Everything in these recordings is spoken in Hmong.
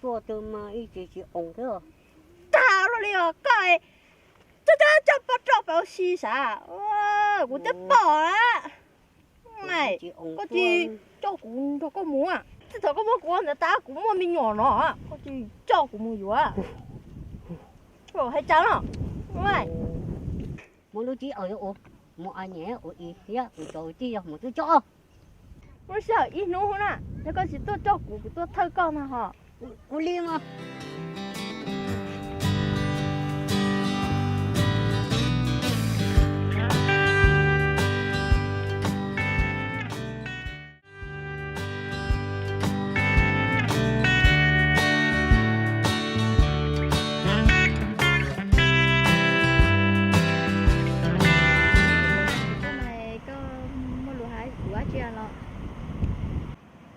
Tuaj twg mas ib tsis tsis oo thiab. Tag luaj li os koj, coj coj coj poj roj pab si sav, kuv twb pom a. Koj tsis coj kuv nrog koj mus, txij thaum koj muab kuv ua ntawd tas kuv muaj me nyuam no, koj tsis coj kuv mus yuav. Hais cas no? Muaj lub tsib aws ua, mus a nyem ua i thiab kuv cov kwv tij yog mus twb coj. Muaj sij hawm ib hnub na, yog koj tsis tuaj coj kuv, kuv tuaj thawj koj ntag hos. Kuv li mas. Koj muaj lus hais kuv dab tsi los?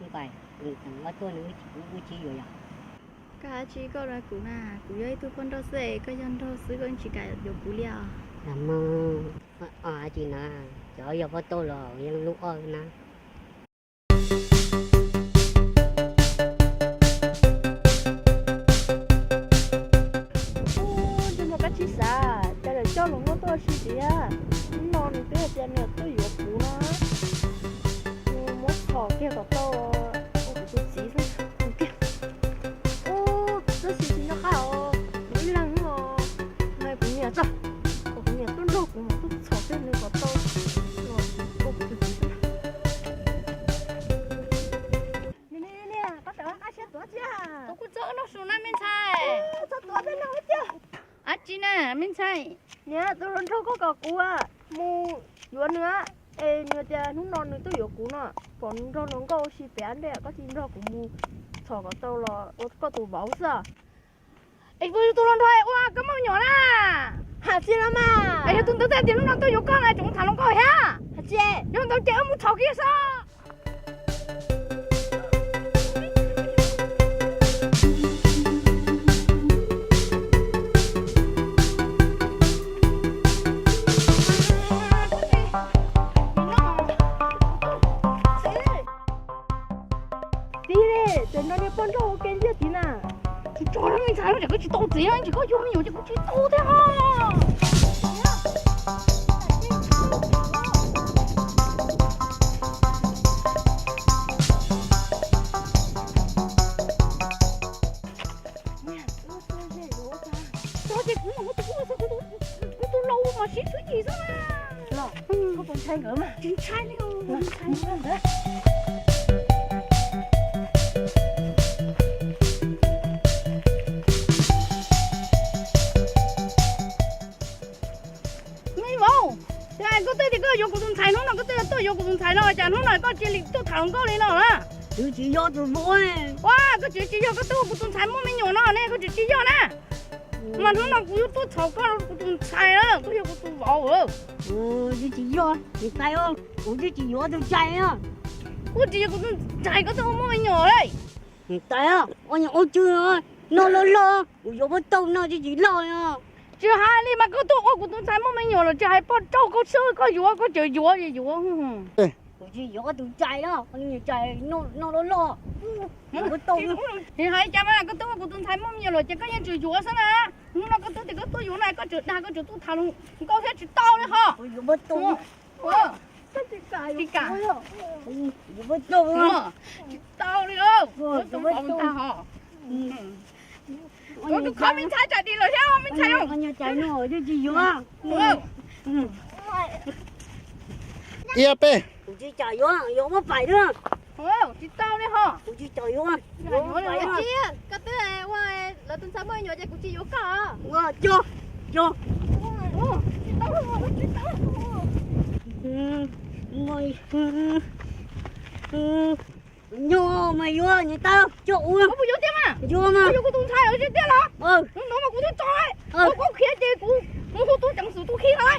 Ntxhais, kuv ob tuaj nws wb tsis yuav yom. Koj hais tsis koj los kuv na, kuv yog ib tug poj nrauj xwb es koj yog nraug xwb koj tsis kam yuav kuv li os. Mas, dab tsi na, cov yog poj tauj los yeej lub ob na. Ub, ntsej muag kab tsib xav, cas lawv coj los muab tuaj ua si tiag. Hnub no nws twb hais tias nws tuaj yuav kuv no. Nws muab txhom kiag kom tau ua kuv tus txiv xwb tiag. Ub, tab sis tsis nco qab os, kuv ib leeg os, mas kuv niam txog, kom kuv niam tuaj nrog kuv mas tuaj txhom kiag nws kom tau ua kuv tus txiv xwb. Niam, niam, niam, koj tawm qab siab tuav tsi? Kuv kuj txog noj su na me ntxhais. Txog tuav peb noj tiag. Dab tsi na me ntxhais? Niam, tus hluas nraug koj kom kuv mus yuav nws, es nws tias hnub no nws tuaj yuav kuv no, pom nws nrog hluas nkauj ua si pem ab ntej, koj tsis nrog kuv mus txhom kom tau los ua koj tus vauv xwb. Es kuv yog tus hluas nraug ua koj muaj me nyuam na. Hais tsis los mas. Es yog tus ntawd tias hnub no tuaj yuav koj na, tseem mus tham hluas nkauj thiab. Hais tsis, yog ntawd ces wb mus txhom kiag xwb. Txiv, tseem nrog niag poj nrauj ua ke ntiag txiv na. Tsis tso me ntxhais, koj tsis tau txiv, tsis koj yuav me nyuam ces kuv tsis tau thiab os. Tso ces kuv, kuv tus laus mas siab tshwj chim xwb na. Koj puas ntshai nkawd mas? Tsis ntshai li os. Me vauv, koj twb tias koj yuav kuv tus ntxhais, hnub no koj twb tuaj yuav kuv tus ntxhais no, cas hnub no koj cia li tuaj tham hluas nkauj li no na? Kuv tsis yog tus vauv. Ua, koj tseem tsis yog, koj twb ua kuv tus ntxhais muaj me nyuam no ne, koj tseem tsis yog na. Mas hnub no kuv yuav tuaj txhom koj kuv tus ntxhais na, koj yog kuv tus vauv. Kuv tsis yog, niam tais, kuv twb tsis yuav tus ntxhais na. Kuv tsis yog kuv tus ntxhais, koj twb ua muaj me nyuam lawm. Niam tais, ua nyuam ua tswv no loj loj, kuv yuav poj nrauj no tsis tsis loj no. Tsis hais li mas koj tuaj ua kuv tus ntxhais muaj me nyuam los tsis hais poj nrauj koj xwb, koj yuav koj tseem yuav yuav. Kuv tsis yuav tus ntxhais na, tus ntxhais no loj loj. Tsis hais cas mas koj twb ua kuv tus ntxhais muaj me nyuam los ces koj yeej tseem yuav xwb na. Hnub no koj twb tias koj tuaj yuav na, koj tseem dag koj tseem tuaj tham hluas nkauj thiab tsis tau li ho. Tsis kam. Tsis tau li os. Tag ho. Kuv tus kho me ntxhais tsam dis lawm thiab me ntxhais. Ib peb. Kuv tsis kam yuav, yuav muab pais na. Tsis tau li ho. Kuv tsis kam yuav. Koj twb ua lawv tus ntxhais muaj me nyuam ces kuv tsis yuav koj. Cog, cog. Tsis tau, tsis tau. Nyuag mas yuav niam tais, coj ua. Koj puas yuav tiag mas? Yuav mas. Koj yuav kuv tus ntxhais tiag los? Hnub no mas kuv twb tso, kuv khiav ces kuv mus hu tub ceev xwm tub khi lawm.